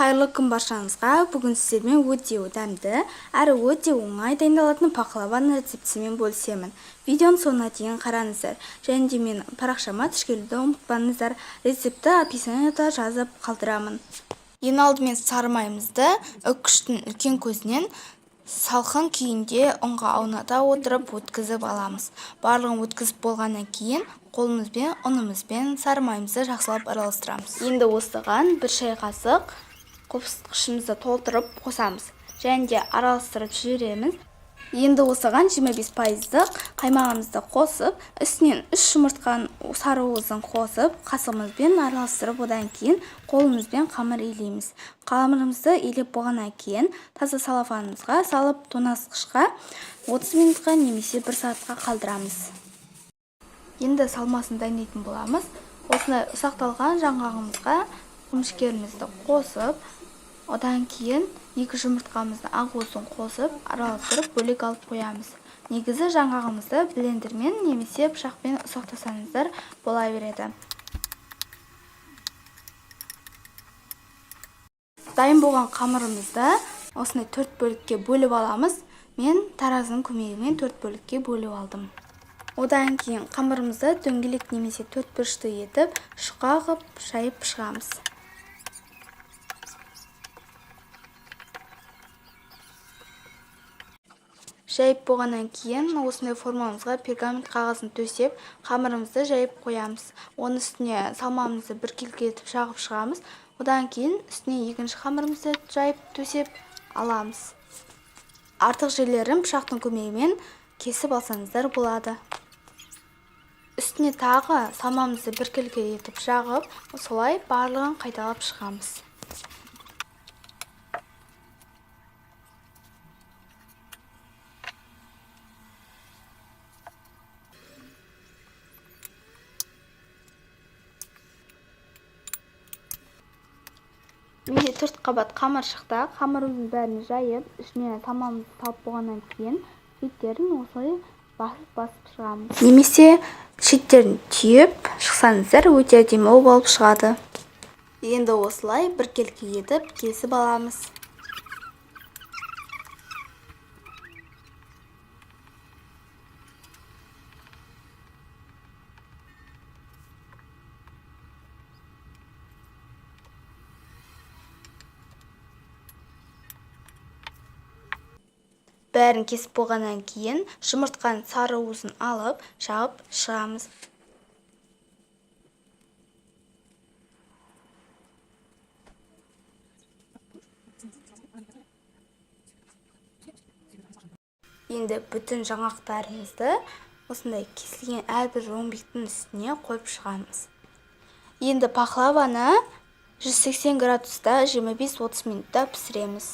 Қайырлы күн баршаңызға. Бүгін сіздермен өте дәмді, әрі өте оңай дайындалатын пахлаваның рецептісімен бөлісемін. Видеоның соңына дейін қараңыздар. Және де менің парақшама тіркелуді ұмытпаңыздар. Рецептті описанияда жазып қалдырамын. Ең алдымен сары майымызды үккіштің үлкен көзінен салқын күйінде ұнға ауната отырып өткізіп аламыз. Барлығын өткізіп болғаннан кейін қолымызбен, ұнымызбен сары майымызды жақсылап араластырамыз. Енді осыған бір шай қасық қопсытқышымызды толтырып қосамыз. Және де араластырып жібереміз. Енді осыған 25%-лық қаймағымызды қосып, үстінен 3 жұмыртқаның сары уызын қосып, қасығымызбен араластырып, одан кейін қолымызбен қамыр илейміз. Қамырымызды илеп болғаннан кейін таза салафанымызға салып, тоңазытқышқа 30 минутқа немесе 1 сағатқа қалдырамыз. Енді салмасын дайындайтын боламыз. Осындай ұсақталған жаңғағымызға құмшекерімізді қосып, одан кейін 2 жұмыртқамыздың ақуызын қосып, араластырып бөлек алып қоямыз. Негізі жаңғағымызды блендермен немесе пышақпен ұсақтасаңыздар бола береді. Дайын болған қамырымызды осындай 4 бөлікке бөліп аламыз. Мен таразының көмегімен 4 бөлікке бөліп алдым. Одан кейін қамырымызды дөңгелек немесе 4 бұрышты етіп, жұқа қылып жайып шығамыз. Жайып болғаннан кейін осындай формамызға пергамент қағазын төсеп, қамырымызды жайып қоямыз. Оның үстіне салмамызды біркелкі етіп жағып шығамыз. Одан кейін үстіне екінші қамырымызды жайып төсеп аламыз. Артық жерлерін пышақтың көмегімен кесіп алсаңыздар болады. Үстіне тағы салмамызды біркелкі етіп жағып, солай барлығын қайталап шығамыз. Менде 4 қабат қамыр шықты. Қамырымыздың бәрін жайып, ішіне салмамызды салып болғаннан кейін шеттерін осылай басып-басып шығамыз. Немесе шеттерін түйіп шықсаңыздар өте әдемі болып шығады. Енді осылай біркелкі етіп кесіп аламыз. Бәрін кесіп болғаннан кейін жұмыртқаның сары уызын алып, жағып шығамыз. Енді бүтін жаңғақтарымызды осындай кесілген әрбір ромбиктің үстіне қойып шығамыз. Енді пахлаваны 180 градуста 25-30 минутта пісіреміз.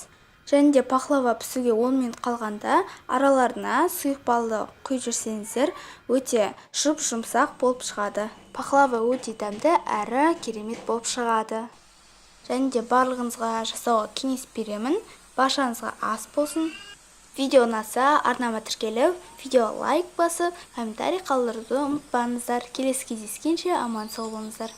Және де пахлава пісуге 10 минут қалғанда араларына сұйық балды құйып жіберсеңіздер, өте жұп-жұмсақ болып шығады. Пахлава өте дәмді әрі керемет болып шығады. Және де барлығыңызға жасауға кеңес беремін. Баршаңызға ас болсын. Видео ұнаса арнама тіркеліп, видео лайк басып, комментарий қалдыруды ұмытпаңыздар. Келесі кездескенше аман сау болыңыздар.